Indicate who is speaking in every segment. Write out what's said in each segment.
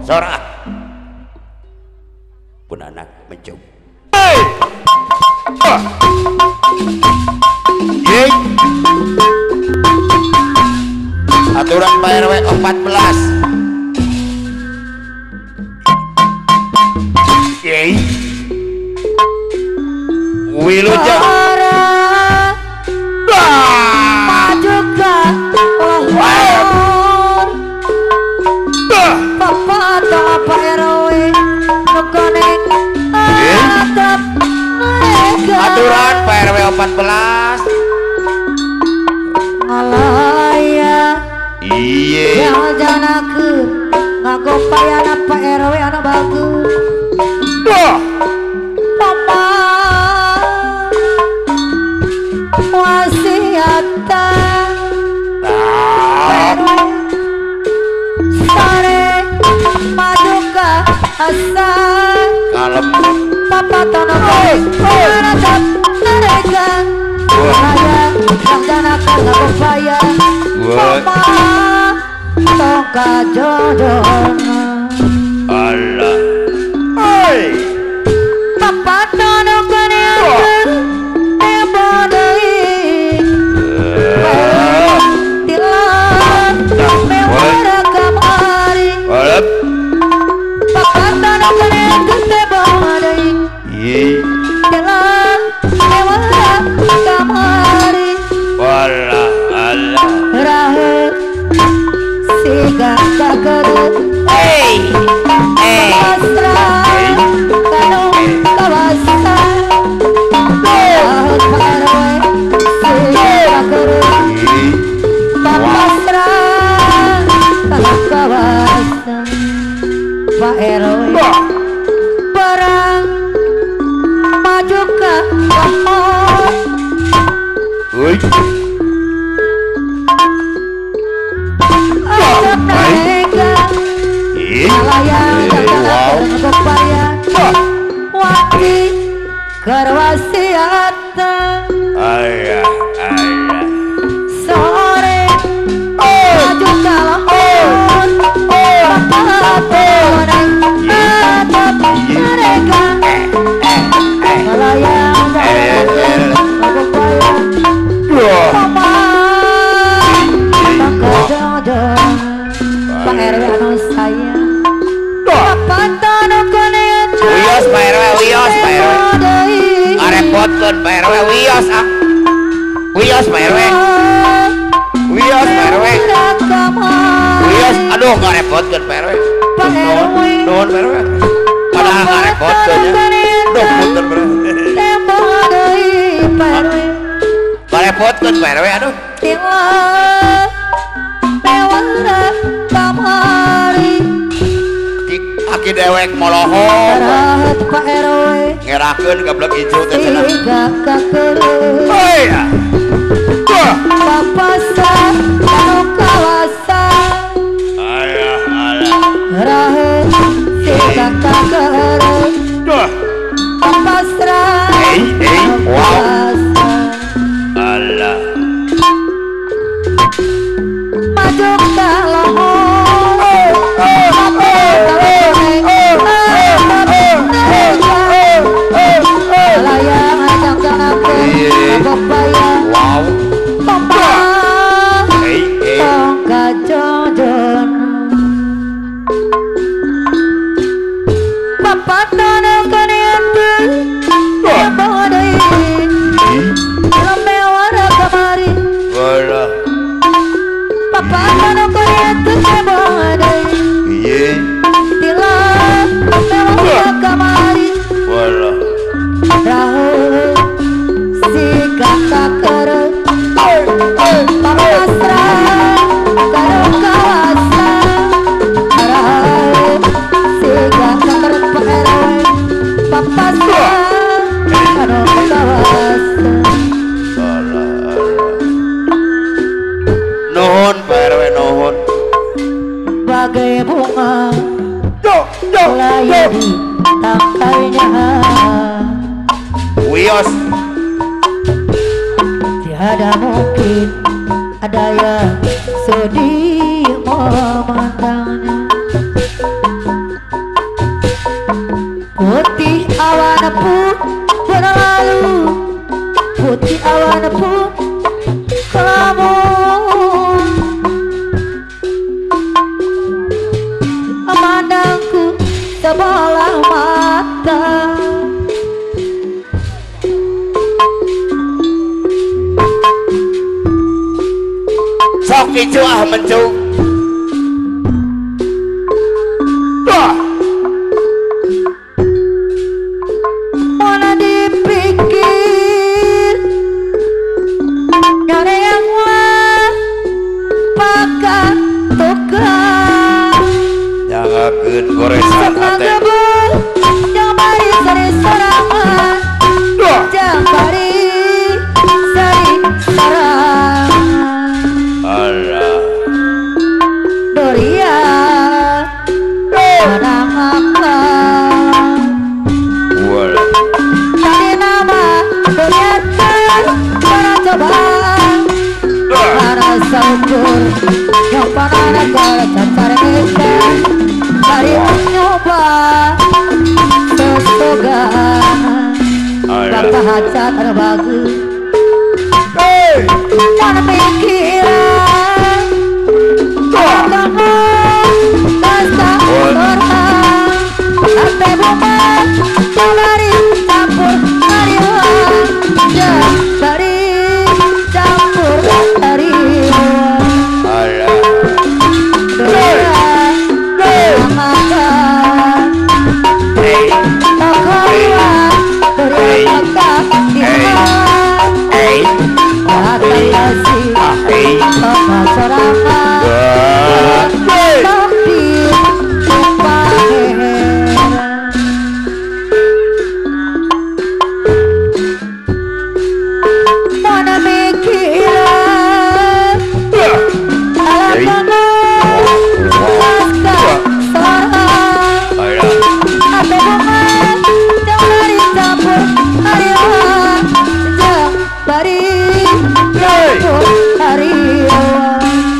Speaker 1: Sora. Pun anak mencum. Hey. Aturan Pak RW 14. Yeay. Wilujeng.
Speaker 2: Maju ka lor. Papa atau Pak RW nu koneng atap mereka.
Speaker 1: Aturan Pak RW 14.
Speaker 2: Ngalaya.
Speaker 1: Iye.
Speaker 2: Jangan ngagopayana Pak RW anu bagus. Papa wasiata sore maju ka asa
Speaker 1: kalem.
Speaker 2: Papa tono natap mereka ngalaya jangan ngagopaya. Papa tong kajodohna.
Speaker 1: Allah. Oi.
Speaker 2: Papa tono kaneankeun tebo deui. Tilan mewara kamari. Papa tono kaneankeun tebo deui. Tilan mewara kamari.
Speaker 1: Allah Allah.
Speaker 2: Rahe siga kakeureuh.
Speaker 1: Hey. Hey.
Speaker 2: Pasrah kanu kawasa. Pak RW siga kakeureuh. Pasrah kanu kawasa. Pak RW perang maju ka lemon.
Speaker 1: Uy.
Speaker 2: Wati kerwasiatan
Speaker 1: ayah ayah
Speaker 2: sore maju ka lembur. Papa atap mereka melayang Papa Pak RW anu sayang. Papa tono konean.
Speaker 1: Wios Pak RW, wios Pak RW. Ngarepotkeun Pak RW, wios ah. Wios Pak RW. Wios Pak RW. Wios, aduh ngarepotkeun Pak RW. Nuhun Pak RW. Padahal ngarepotkeun nya. Duh punten Pak RW. Ngarepotkeun Pak RW aduh. Aki dewek molohong ngerakeun gablek ijo teh cenah. Oh iya.
Speaker 2: Papasa kanu kawasa.
Speaker 1: Ayah alah.
Speaker 2: Rahe siga kakeureuh. Papasrah.
Speaker 1: Wow. Alah.
Speaker 2: Maju ka lohor.
Speaker 1: Wow.
Speaker 2: Papa tong kajodohna. Papa tono kaneankeun tebo deui. Lemewara kamari. Papa tono kaneankeun tebo deui. Tilan lemewara kamari. Rahe siga kakeureuh. Pasrah kanu kawasa. Rahe siga kakeureuh Pak RW. Pasrah kanu kawasa.
Speaker 1: Nuhun Pak RW nuhun.
Speaker 2: Bagai bunga layu di tangkainya.
Speaker 1: Wios.
Speaker 2: Tiada mungkin ada yang sedih memandangnya. Pandangku sebelah mata.
Speaker 1: Sok icu ah mencung.
Speaker 2: Mana dipikir nyari yang lah pakai tukang.
Speaker 1: Jangan goresan hati.
Speaker 2: Jangan bari sari sorangan. Jangan bari sari sorangan.
Speaker 1: Alah.
Speaker 2: Doria orang.
Speaker 1: Walah.
Speaker 2: Tadi nama Doria cara cobaan. Para syukur yang panana cacar kita dari nyoba sesugan bapak hajat terbagus. Mana pikiran kamu rasa orang hati bunga bari campur harian bari campur harian. Bari campur harian.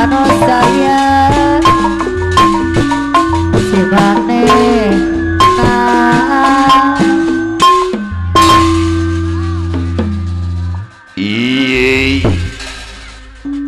Speaker 2: Anu.